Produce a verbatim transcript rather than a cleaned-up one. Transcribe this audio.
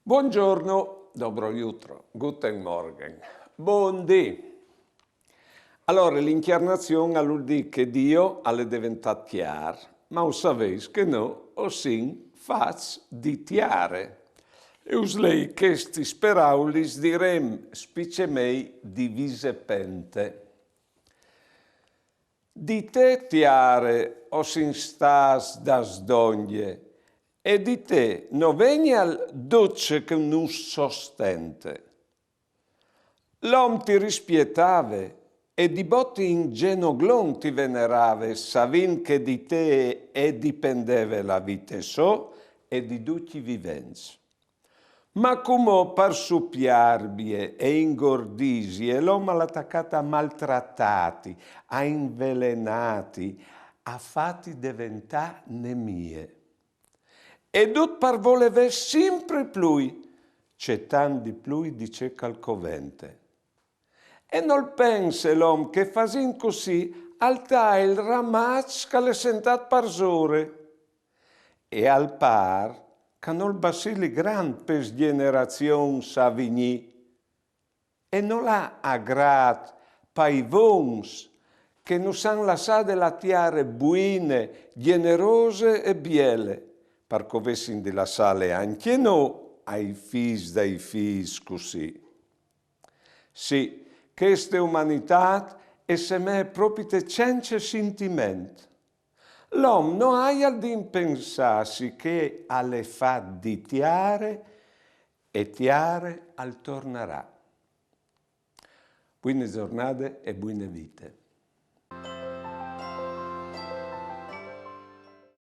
Buongiorno, dobro jutro, guten Morgen, bundì. Alore, l'incarnazion al vûl dî che Diu al è deventât tiar, ma o savês che nô o sin fats di tiare. E uslei chestis peraulis direm spicemei divise pente. Di te, tiare, o sin stâts dâts dongje, e di te no vegnial dut ce che nus sostente. L'om ti rispietave e di bot in zenoglon ti venerave, savint che di te e dipendeve la vite sô e di ducj i vivents. Ma cumò par supiarbie e ingordisie l'om al à tacât a maltratâti, a invelenâti, a fâti deventâ nemie. E dut par volê vê simpri plui, cetant di plui di ce che al covente. E nol pense l'om che fasint cussì al taie il ramaç che al è sentât parsore. E al pâr che nol bacili grant pes gjenerazions a vignî. E nol à agrât pai vons che nus àn lassade la tiare buine, gjenerose e biele, par che o vessin di lassâle ancje nô ai fîs dai fîs cussì. Sì, cheste umanitât e semee propite cence sintiment. L'om no aial di impensâsi che al è fat di tiare e tiare al tornarà. Buine zornade e buine vite.